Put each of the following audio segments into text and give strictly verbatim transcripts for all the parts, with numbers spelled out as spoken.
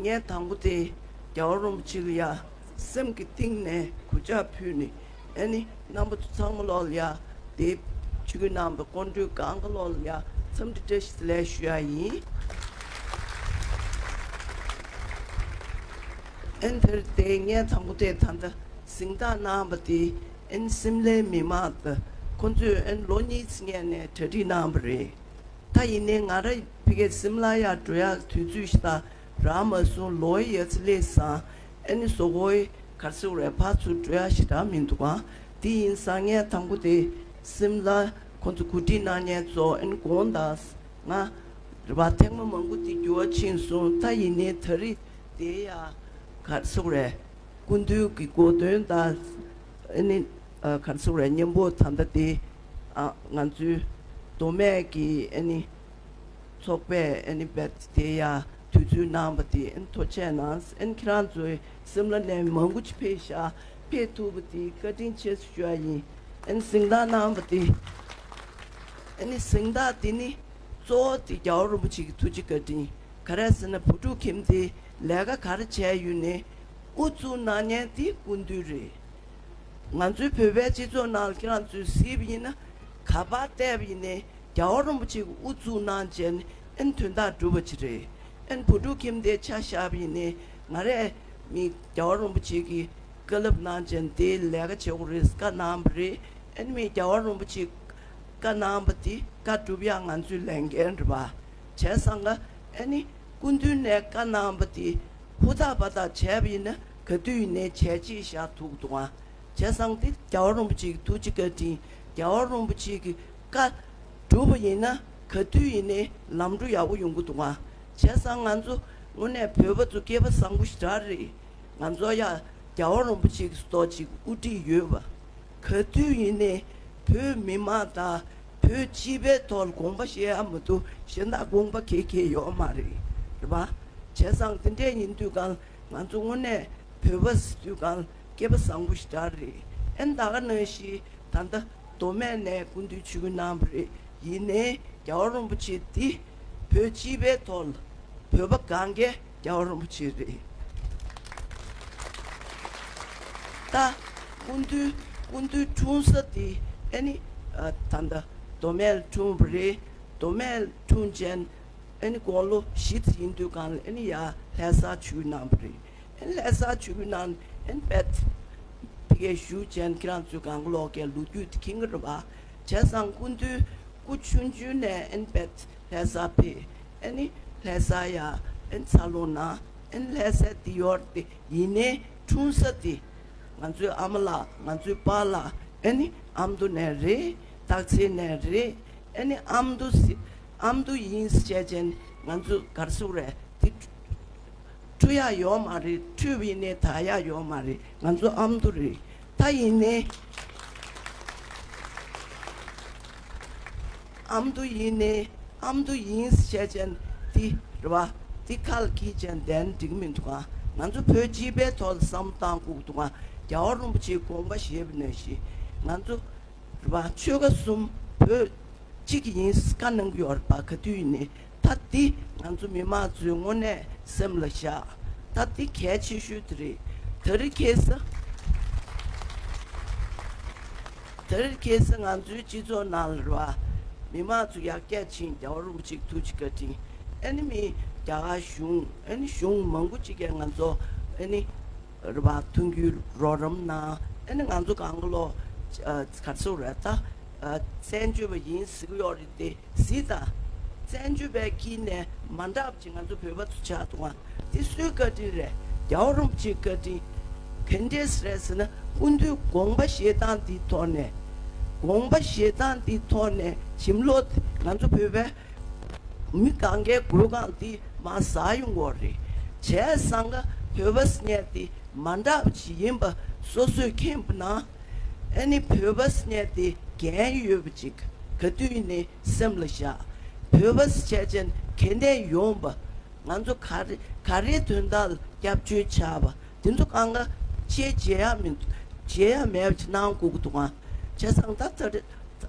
ངས་དང་པོ་དེ་རྒྱལ་བ་རིན་པོ་ཆེ་ལ་ཡ་སེམས་ཀྱི་གཏིང་ནས་གུས་ཕྱག་ཕུལ་ནས། ཨ་ནི་རྣམ་པ་ཚོ་ཚང་མ་ལོག་ལ་ཡ་དེ་ཆིབས་བསྒྱུར་གནང་བའི་སྐུ་མགྲོན་གང་ག་ལོག་ལ་ཡ་འཚམས་འདྲི་བཀྲ་ཤིས་བདེ་ལེགས་ཞུ་ཡ་ཡིན། ཨན་དེར་དེ་ངས་དང་པོ་དེ་ད་ལྟ་གཟེངས་རྟགས་གནང་བ་དེ་ཨན་སིམ་ལའི་མི་མང་དང་ཁོ་ཚོས་ཨན་ལོ་གཉིས་ཙམ་སྔོན་ནས་གྲ་སྒྲིག་གནང་བ་རེད། ད་ཡིན་ནའི་ང་རང་ཕ་གིར་སིམ་ལ་ཡར་འགྲོ་ཡག་དུས་ཚོད་ཞིག་ད་རག་མ་སོང་། ལོ་ཡ་ཡ་ཚ་ལེ་སང་ཨ་ནི་བཟོ་བཀོད་ག་རེ་ཟེར་དགོས་རེད། ཕར་ཚུར་འགྲོ་ཡག་ཞེ་དྲག་མི་འདུག་ག་དེ་ཡིན་སང་ངས་དང་པོ་དེ་སིམ་ལ་ཁོ་ཚོ་གོ་སྒྲིག་གནང་མཁན་ཚོ་ཨ་ནི་དགོངས་དག་ང་རེད་པ། ཐེངས་མ་མང་པོ་དེ་འགྱུར་བ་ཕྱིན་སོང་། ད་ཡིན་ནའི་ད་རེས་དེ་ཡ་ག་རེ་ཟེར་དགོས་རེད། སྐུ་མདུན་གྱི་གོ་སྟོན་དང་ཨ་ནི་ཨ་ག་རེ་ཟེར་དགོས་རེད། མཉམ་པོ་ད་ལྟ་དེ་ཨ་ང་ཚོའི་མདོ་སྨད་ཀྱི་ཨ་ནི་ཚོགས་པས་ཨ་ནི་རྦད་དེ་ཡ་དུས་ཚོད་གནང་བ་དེ་ཨ་ནི་ཐུགས་རྗེ་གནང་། ཨ་ནི་ཁྱེད་རང་ཚོའི་སིམ་ལ་ནས་མང་པོ་ཅིག་ཕེབས་ཤག་ཕེབས་ཐུབ་པ་དེ་བཀའ་དྲིན་ཆེ་ཞུ་ཡ་ཡིན། ཨ་ནི་གཟེངས་རྟགས་གནང་བ་དེ་ཨ་ནི་གཟེངས་རྟགས་དེ་ནི་གཙོ་བོ་དེ་རྒྱལ་བ་རིན་པོ་ཆེ་གི་ཐུགས་རྗེ་བཀའ་དྲིན། ག་རེ་ཟེར་ན་བུ་ཕྲུག་ཁྱིམ་དེ་ལས་ཀ་ག་རེ་བྱས་ཡོད་ནའི་དབུ་བཙུགས་གནང་མཁན་དེ་སྐུ་མདུན་རེད། ང་ཚོའི་བོད་པའི་སྤྱི་ཚོགས་ནང་ལ་ཁྱེད་རང་ཚོས་གཟིགས་པ་ཡིན་ན་ག་པར་བལྟས་པ་ཡིན་ནའི་རྒྱལ་བ་རིན་པོ་ཆེ་གི་དབུ་བཙུགས་གནང་བྱས་ནས་ཨན་དོན་དག་འགྲུབ་པ་ཅིག་རེད། ཨན་བུ་ཕྲུག་ཁྱིམ་དེ་ཆ་བཞག་པ་ཡིན་ནའི་ང་རས་མི་རྒྱལ་བ་རིན་པོ་ཆེ་གི་བཀའ་སློབ་གནང་བྱས་ནས་དེ་ལས་ཀ་བྱེད་དགོས་རེད་བཀའ་གནང་བ་རེད། ཨན་མི་རྒྱལ་བ་རིན་པོ་ཆེ་བཀའ་གནང་བ་དེ་བཀའ་སྒྲུབ་ཡག་ང་ཚོའི་ལས་འགན་རེད་པ། བྱས་ཙང་ཀ་ཨ་ནི་སྐུ་མདུན་ནས་བཀའ་གནང་བ་དེ་ཧུར་ཐག་འབད་ཐག་བྱས་པ་ཡིན་ན་ག་དུས་ཡིན་ནའི་བྱས་རྗེས་བཞག་ཐུབ་འདུག་ཨ། བྱས་ཙང་དེ་རྒྱལ་བ་རིན་པོ་ཆེ་གི་ཐུགས་རྗེ་བཀའ་དྲིན། རྒྱལ་བ་རིན་པོ་ཆེ་གི་བཀའ་སྒྲུབ་པ་ཡིན་ན་ག་དུས་ཡིན་ནའི་ལམ་འགྲོ་ཡག་པོ་ཡོང་གི་འདུག་ཨ། བྱས་ཙང་ང་ཚོ་དངོས་གནས་བོད་པ་ཚོ་སྐལ་པ་བཟང་པོ་ཞེ་དྲག་རེད། ང་ཚོ་ཡ་རྒྱལ་བ་རིན་པོ་ཆེ་གི་ཏོག་ཅིག་དབུ་ཁྲིད་ཡོད་པ། ག་དུས་ཡིན་ནའི་བོད་མི་མང་དང་བོད་སྤྱི་པའི་ཐོག་ལ་དགོངས་པ་བཞེས་ཡ་མ་གཏོགས་གཞན་དག་དགོངས་པ་ག་གེ་ཡོད་མ་རེད། རེད་པ། བྱས་ཙང་དེ་འདྲས་ཡིན་དུས་གང་ང་ཚོ་དངོས་གནས་བོད་པ་ཟེར་དུས་གང་སྐལ་པ་བཟང་པོ་ཞེ་དྲག་རེད། ཨན་ད་ག་ནང་བཞིན་ད་ལྟ་མདོ་སྨད་ནས་སྐུ་མདུན་ཆིབས་བསྒྱུར་གནང་བ་རེད། ཡིན་ནའི་རྒྱལ་བ་རིན་པོ་ཆེ་འདི་བོད་སྤྱི་པའི་ཐོག་ལ་བོད་པ་གང་གའི་རྒྱལ་བ་རིན་པོ་ཆེ་རེད། ད་སྐུ་མདུན་སྐུ་མདུན་འཁྲུངས་ས་དེ་ཨ་ནི་ཨ་ད་ལྟ་མདོ་སྨད་ལ་འཁྲུངས་པ་རེད། མདོ་སྨད་ལ་འཁྲུངས་ཅན་ཨ་ནི་དགུང་ལོ་བཞི་ཙམ་ཡིན་དུས་གང་ལ་ཨ་ནི་ཡར་ལྷ་སར་ཆིབས་བསྒྱུར་གནང་བ་རེད། ཨ་ནི་ལྷ་སར་ཆིབས་བསྒྱུར་གནང་ཨ་ནི་རྦད་དེ་གའི་བཞུགས་ཅན་ཁྱེད་རང་ཚོས་གང་ག་ལོག་གའི་ལོ་རྒྱུས་དེ་མཁྱེན་གྱི་རེད་པ། བྱས་ཙང་སྐུ་མདུན་སྐུ་ཆུང་ཆུང་ནས་ཨ་ནི་རྦད་དེ་ལྷ་སར་ཕེབས། ཨ་ནི་ལྷ་སར་ཡ་ཨ་ནི་འཚར་ལོངས་གནང་། ཨ་ནི་ལྷ་སའི་དེ་ཡོད་རེད་དེ་ཡིན་ནའི་འཁྲུངས་ས་དེ་ང་ཚོའི་ཨ་མ་ལགས་ང་ཚོའི་པཱ་ལགས་ཨ་ནི་ཨ་མདོ་ནས་རེད། སྟག་འཚེར་ནས་རེད། ཨ་ནི་ཨ་མདོ་སི་ཨ་མདོ་ཡིན་ཟེར་བྱས་ཅན་ང་ཚོ་ག་རེ་ཟེར་དགོས་རེད་དེ། འཁྲུ་ཡག་ཡོད་མ་རེད། འཁྲུས་པ་ཡིན་ནའི་དག་ཡག་ཡོད་མ་རེད། ང་ཚོ་ཨ་མདོ་རེད། ད་ཡིན་ནའི་ཨ་མདོ་ཡིན་ནའི་ཨ་མདོ་ཡིན་ཟེར་བྱས་ཅན་དེ་རེད་པ། དེ་ཁ་ལ་འཁྱེར་ཅན་བསྡད་ན་འགྲིག་མི་འདུག་ག་ང་ཚོ་བོད་སྤྱི་པའི་ཐོག་ལ་བསམ་བློ་བཏང་དགོས་འདུག་ག་རྒྱལ་བ་རིན་པོ་ཆེའི་དགོངས་པ་བཞེས་པ་ནང་བཞིན་ང་ཚོ་རེད་པ། ཆོལ་ཁ་གསུམ་བོད་གཅིག་ཡིན་བཀའ་གནང་གི་ཡོད་རེད་པ། ག་དུས་ཡིན་ནའི་ད་འདི་ང་ཚོ་མི་མང་ཚོའི་དངོས་གནས་སེམས་ལ་བཞག་ད་འདི་གལ་ཆེ་ཤོས་དེ་རེད། ད་རེས་ཁ་སང་ད་རེས་ཁ་སང་ང་ཚོའི་སྤྱི་ཚོགས་ནང་ལ་རེད་པ། མི་མང་ཚོ་ཡར་རྒྱས་ཕྱིན། རྒྱལ་བ་རིན་པོ་ཆེའི་ཐུགས་རྗེ་བཀའ་དྲིན། ཨ་ནི་མི་རྒྱ་གར་གཞུང་ཨ་ནི་གཞུང་མང་པོ་ཅིག་གིས་ང་ཚོ་ཨ་ནི་རེད་པ། མཐུན་འགྱུར་རོགས་རམ་གནང་། ཨ་ནི་ང་ཚོ་གང་ག་ལོག་ཨ་ག་རེ་ཟེར་དགོས་རེད་ད། ཨ་བཙན་བྱོལ་བ་ཡིན་ཟེར་གྱི་ཡོད་རེད་དེ་གཟིགས་དང་། བཙན་བྱོལ་བའི་དཀྱིལ་ནས་མ་འདྲ་བ་ཅིག་ང་ཚོ་བོད་པ་ཚོ་ཆགས་འདུག་ཨ། དེ་སུའི་བཀའ་དྲིན་རེད། རྒྱལ་བ་རིན་པོ་ཆེའི་བཀའ་དྲིན། ག་འདྲས་རེད་ཟེར་ན་སྐུ་མདུན་དགོངས་པ་བཞེས་སྟངས་འདིའི་ཐོག་ནས། དགོངས་པ་བཞེས་སྟངས་འདིའི་ཐོག་ནས་བྱིན་རླབས་ང་ཚོ་བོད་པའི་མི་གང་གའི་མགོ་རྐང་འདི་མར་ཟག་ཡོང་གི་རེད། བྱས་ཙང་ཀ་བོད་པ་ཟེར་མཁན་དེ་མ་འདྲ་བ་ཅིག་ཡིན་པ་སོ་སོས་མཁྱེན་པ་ན། ཨ་ནི་བོད་པ་ཟེར་མཁན་དེ་འགན་ཡོད་པ་ཅིག་ག་དུས་ཡིན་ནའི་སེམས་ལ་བཞག་བོད་པ་ཟེར་བྱས་ཅན་གལ་གནད་ཡོང་བ། ང་ཚོ་ག་རེ་ག་རེའི་དོན་དག་ལ་སྐྱབས་བཅོལ་ཆགས་པ་དེ་ཚོ་གང་ག་ཅེས་བརྗེད་ཡ་མི་འདུག་བརྗེད་ཡ་མེད་པ་ཅིག་གནང་དགོས་ཀྱི་འདུག་ཨ། བྱས་ཙང་ད་ད་རེས་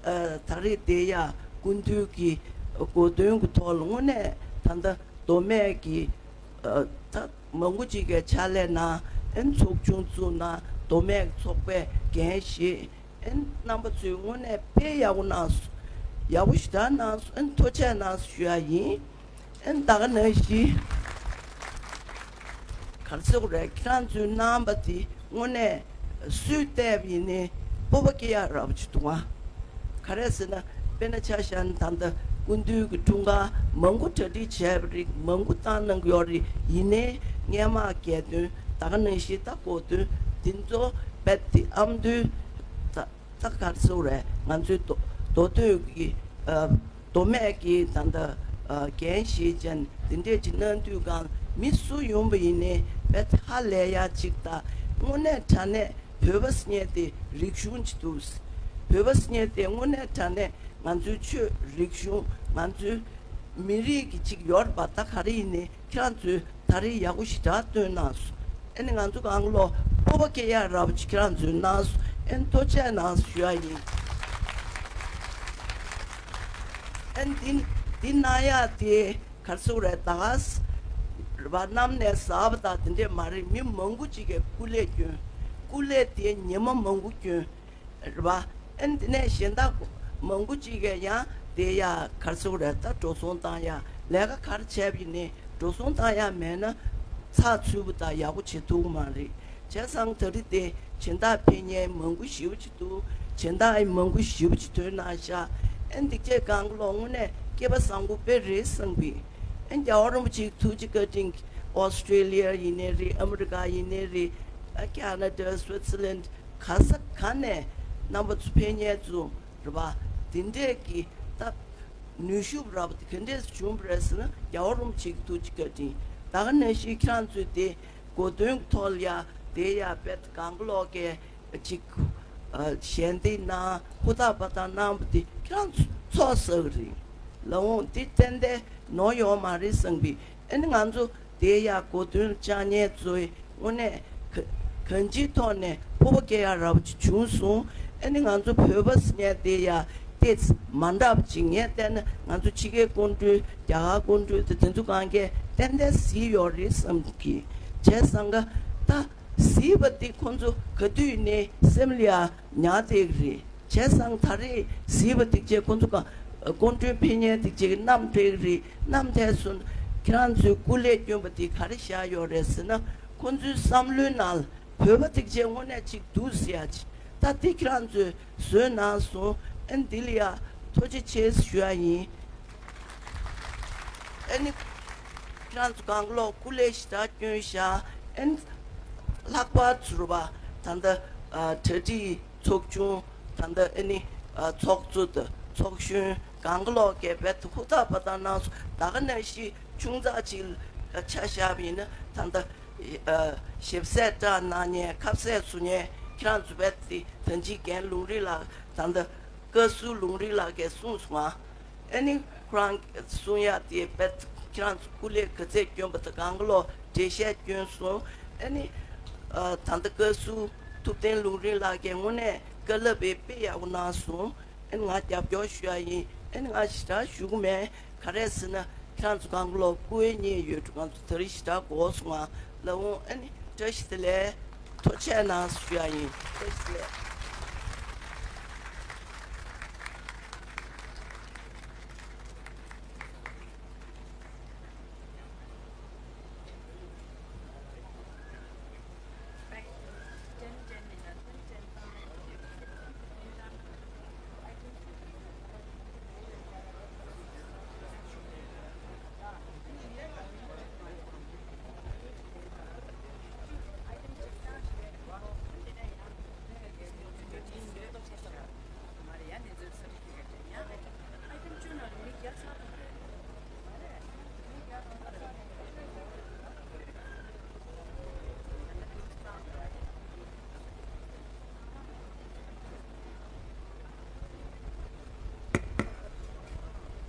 ད་རེས་དེ་ཡ་སྐུ་མདུན་གྱི་གོ་སྟོན་གྱི་ཐོག་ལ་དངོས་གནས་ད་ལྟ་མདོ་སྨད་ཀྱི་ད་ མང་པོ་ཅིག་གིས་ཕྱག་ལས་གནང་། ཨན་ཚོགས་ཆུང་བཙུགས་གནང་། མདོ་སྨད་ཚོགས་པས་འགན་བཞེས། ཨན་རྣམ་པ་ཚོས་དངོས་གནས་དཔེ་ཡག་པོ་གནང་སོང་། ཡག་པོ་ཞེ་དྲག་གནང་སོང་། ཨན་ཐུགས་རྗེ་ཆེ་གནང་ཞུ་ཡ་ཡིན། ཨན་ད་ག་ནང་བཞིན་ག་རེ་ཟེར་དགོས་རེད། ཁྱེད་རང་ཚོས་གནང་བ་དེ་དངོས་གནས་སུས་བལྟས་པ་ཡིན་ནའི་སྤོབས་པ་སྐྱེ་ཡག་འདྲ་པོ་ཅིག་འདུག་ཨ། ག་རེ་ཟེར་ན། དཔེར་ན་ཆ་བཞག་ན་ད་ལྟ་སྐུ་མདུན་གྱི་འཁྲུངས་སྐར་མང་པོ་གྲ་སྒྲིག་བྱས་པ་རེད། མང་པོ་བཏང་གནང་གི་ཡོད་རེད། ཡིན་ནའི་སྔས་མ་རྒྱལ་དོན། ད་ག་ནང་བཞིན་ད་གོ་སྟོན་འདི་ཚོ་རྦད་དེ་ཨ་མདོའི་ད་ད་ག་རེ་ཟེར་དགོས་རེད། ང་ཚོའི་མདོ་མདོ་སྟོད་ཀྱི་ཨ་མདོ་སྨད་ཀྱི་ད་ལྟ་ཨ་འགན་བཞེས་ཅན་འདི་འདྲས་ཅིག་གནང་དུས་གང་མི་སུ་ཡོང་བ་ཡིན་ནའི་རྦད་དེ་ཧ་ལས་ཡག་ཅིག་དང་། དངོས་གནས་དྲང་གནས་བོད་པ་ཟེར་མཁན་དེ་རིག་གཞུང་ཅིག་འདུག། བོད་པ་ཟེར་མཁན་དེ་དངོས་གནས་དྲང་གནས་ང་ཚོའི་ཆོས་རིག་གཞུང་། ང་ཚོའི་མི་རིགས་ཀྱི་ཅིག་ཡོད་རེད་པ། ད་ག་རེ་ཡིན་ནའི་ཁྱེད་རང་ཚོས་ད་རེས་ཡག་པོ་ཞེ་དྲག་སྟོན་གནང་སོང་། ཨ་ནི་ང་ཚོ་གང་ལོ་སྤོབས་པ་སྐྱེ་ཡག་འདྲ་པོ་ཅིག་ཁྱེད་རང་ཚོས་གནང་སོང་། ཨ་ནི་ཐུགས་རྗེ་གནང་ཞུ་ཡ་ཡིན། ཨ་ནི་འདི་འདི་གནང་ཡག་དེ་ག་རེ་ཟེར་དགོས་རེད། ད་ག་ས་རེད་པ། གནམ་ནས་ཟག་པ་དང་དེ་འདྲས་མ་རེད། མི་མང་པོ་ཅིག་གིས་སྐུ་ལས་བསྐྱོན། སྐུ་ལས་དེ་ཉི་མ་མང་པོ་བསྐྱོན། རེད་པ། ཨ་ནི་དེ་ནས་གཞན་དག་མང་པོ་ཅིག་གིས་ཡང་དེ་ཡ་ག་རེ་ཟེར་དགོས་རེད། ད་འགྲོ་སོང་བཏང་ཡ། ལས་ཀ་ག་རེ་བྱས་པ་ཡིན་ནའི་འགྲོ་སོང་བཏང་ཡ་མེད་ན་ཚགས་ཚུད་པོ་དང་ཡག་པོ་བྱེད་ཐུབ་ཀྱི་མ་རེད། བྱས་ཙང་ད་རེས་དེ་སྦྱིན་བདག་ཕེབས་མཁན་མང་པོ་ཞེ་པོ་ཅིག་འདུག། སྦྱིན་བདག་མང་པོ་ཞེ་པོ་ཅིག་ཐོན་གནང་ཤག། ཨ་ནི་འདི་གཅིག་གང་ག་ལོ་དངོས་གནས་སྐལ་པ་བཟང་པོ་དཔེ་རེད་བསམ་གི། ཨ་ནི་རྒྱལ་བ་རིན་པོ་ཆེའི་ཐུགས་རྗེ་བཀའ་དྲིན་གྱིས་ཨོ་སི་ཀྲེ་ལི་ཡ་ཡིན་ནའི་རེད། ཨ་མི་རི་ཀ་ཡིན་ནའི་རེད། ཨ་ཁ་ན་ཌ། སུའི་ཙི་ལན། ག་ས་ག་ནས་རྣམ་པ་ཚོ་ཕེབས་མཁན་ཚོ་རེད་པ། དེ་འདྲས་ཀྱི་ད་ནུས་ཤུགས་རག་པ་དེ་ག་འདྲས་སེ་བྱུང་བ་རེད་ཟེར་ན། རྒྱལ་བ་རིན་པོ་ཆེ་གི་ཐུགས་རྗེ་བཀའ་དྲིན། ད་ག་ནང་བཞིན་ཁྱེད་རང་ཚོས་དེ་གོ་སྟོན་གྱི་ཐོག་ལ་ཡ་དེ་ཡ་དཔེ་གང་ག་ལོག་གི་ཅིག་ཨ་ཞལ་འདེབས་གནང་། ཧུར་ཐག་འབད་ཐག་གནང་བ་དེ་ཁྱེད་རང་ཚོ་ཚོགས་བསགས་རེད། ལགས་འོང་། དེ་ཏན་ཏན་ནོར་ཡོད་མ་རེད་བསམ་པའི། ཨ་ནི་ང་ཚོ་དེ་ཡ་གོ་སྟོན་བཅར་མཁན་ཚོའི་དངོས་གནས་ག་གང་ཅིའི་ཐོག་ནས་སྤོབས་པ་སྐྱེ་ཡག་འདྲ་པོ་ཅིག་བྱུང་སོང་། ཨ་ནི་ང་ཚོ་བོད་པ་ཟེར་མཁན་དེ་ཡ་ཏོག་ཙམ་མ་འདྲ་བ་ཅིག། ངས་བལྟས་ན་ང་ཚོ་ཕྱི་རྒྱལ་སྐུ་མགྲོན། རྒྱ་གར་སྐུ་མགྲོན་དེ་དེ་ཚོ་གང་གས་ཏན་ཏན་གཟིགས་ཡོད་རེད་བསམ་གི། བྱས་ཙང་ག་ད་གཟིགས་པ་དེ་ཁོང་ཚོ་ག་དུས་ནས་སེམས་ལ་ཡ་ཉར་བསྡད་ཀྱི་རེད། བྱས་ཙང་ད་རེས་གཟིགས་པ་དེ་བྱས་ཁོང་ཚོ་ག་སྐུ་མགྲོན་ཕེབས་མཁན་དེ་བྱས་བསྣམས་བསྡད་ཀྱི་རེད། བསྣམས་བསྡད་སོང་། ཁྱེད་རང་ཚོའི་སྐུ་ལས་བསྐྱོན་པ་དེ་ག་རེ་བཞག་ཡོད་རེད་ཟེར་ན། ཁོང་ཚོའི་བསམ་བློའི་ནང་ལ་བོད་པ་དེ་བྱས་དངོས་གནས་ཅིག་འདུག་ཟེར་ཡ་ཅིག། ད་དེ་ཁྱེད་རང་ཚོས་བཟོས་གནང་སོང་། ཨ་ནི་འདི་ལ་ཡ་ཐུགས་རྗེ་ཆེ་ཞུ་ཡ་ཡིན། ཨ་ནི་ཁྱེད་རང་ཚོ་གང་ག་ལོག་སྐུ་ལས་ཞེ་དྲག་བསྐྱོན་ཤག། ཨ་ནི་ལྷག་པར་དུ་རེད་པ། ད་ལྟ་ཨ་གྲ་སྒྲིག་ཚོགས་ཆུང་། ད་ལྟ་ཨ་ནི་ཨ་ཚོགས་གཙོ་དང་ཚོགས་གཞོན་གང་ག་ལོག་གིས་རྦད་དེ་ཧུར་ཐག་འབད་ཐག་གནང་སོང་། ད་ག་ནང་བཞིན་ཆུང་ཙག་ཅིག་ལ་ཆ་བཞག་པ་ཡིན་ན། ད་ལྟ་ཨ་ཞབས་གསེར་བཀྲམ་གནང་མཁན། ཁ་ཟས་བཟོ་མཁན་ཁྱེད་རང་ཚོ་རྦད་དེ་ད་ཅི་རྒན་ལུང་རིགས་ལགས། ད་ལྟ་བཀའ་ཟུར་ལུང་རིགས་ལགས་ཀྱིས་གསུངས་སོང་ང་། ཨ་ནི་ཁོ་རང་གསུང་ཡག་དེ་རྦད་ཁྱེད་རང་ཚོ་སྐུ་ལས་ག་ཚད་བསྐྱོན་པ་དང་། གང་ག་ལོག་འགྲེལ་བཤད་བསྐྱོན་སོང་། ཨ་ནི་ཨ་ད་ལྟ་བཀའ་ཟུར་ཐུབ་བསྟན་ལུང་རིགས་ལགས་ཀྱིས་དངོས་གནས་བཀའ་སློབ་དཔེ་དཔེ་ཡག་པོ་གནང་སོང་། ཨ་ནི་ང་རྒྱབ་སྐྱོར་ཞུ་ཡག་ཡིན། ཨ་ནི་ང་ཞེ་དྲག་ཞུ་གི་མེད། ག་རེ་ཟེར་ན་ཁྱེད་རང་ཚོ་གང་ག་ལོག་སྐུ་ཡོན་གཉེར་ཡོད་འགྲོ། ང་ཚོ་ད་རེས་ཞེ་དྲག་དགོས་སོང་ང་། ལགས་འོང་། ཨ་ནི་བཀྲ་ཤིས་བདེ་ལེགས། ཐུགས་རྗེ་གནང་ཞུ་ཡག་ཡིན། བཀྲ་ཤིས་བདེ་ལེགས།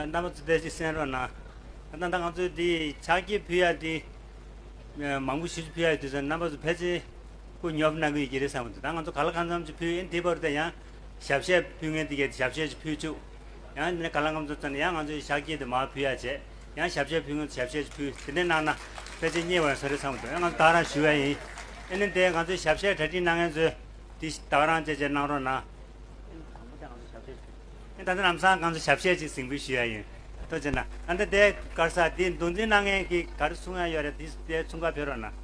རྣམ་པ་ཚོ་བདེ་སྐྱིད་གསན་རོགས་གནང་། ད་ལྟ་ང་ཚོས་འདི་ཕྱག་འཁྱེར་ཕུལ་ཡག་འདི་མང་པོ་ཞེ་པོ་ཅིག་ཕུལ་ཡག་ཡོད་དུས་ཙང་། རྣམ་པ་ཚོ་ཕལ་ཆེར་སྐུ་ཉོབ་གནང་གི་ཡོད་ཀྱི་རེད་བསམ་གི་འདུག། ད་ང་ཚོ་གང་ལ་གང་འཚམ་ཅིག་ཕུལ་ཡིན། དེ་བར་དུ་ཡང་ཞབས་གཞས་ཕུལ་མཁན་དེ་གས་ཞབས་གཞས་ཅིག་ཕུལ་བཅུག། ཡང་ནས་གང་ལ་གང་འཚམ་ཙམ་ནས་ཡང་ང་ཚོའི་ཕྱག་འཁྱེར་དེ་མར་ཕུལ་ཡག་བྱས། ཡང་ཞབས་གཞས་ཕུལ་མཁན་ཞབས་གཞས་ཅིག་ཕུལ། དེ་འདྲ་གནང་ན། ཕལ་ཆེར་རྙེད་པ་བཟོ་རེ་བསམ་འདུག་ང་ཚོ་ད་རང་ཞུ་བ་ཡིན། ཨེ་ནི་དེ་ང་ཚོའི་ཞབས་གཞས་གྲ་སྒྲིག་གནང་མཁན་ཚོས་དེ་ད་རང་བཅས་བཅས་གནང་རོགས་གནང་། ཨེ་ད་ལྟ་ལམ་སང་ང་ཚོ་ཞབས་གཞས་ཅིག་གཟིགས་འབུལ་ཞུ་ཡ་ཡིན། ཐུགས་རྗེ་གནང་། ཨ་ནི་དེ་གར་ས་དེ་མདོ་འཛིན་གནང་མཁན་གྱིས་ག་རེ་གསུང་ཡ་ཡོད་རེད། དེ་དེ་གསུང་ག་ཕེབས་རོགས་གནང་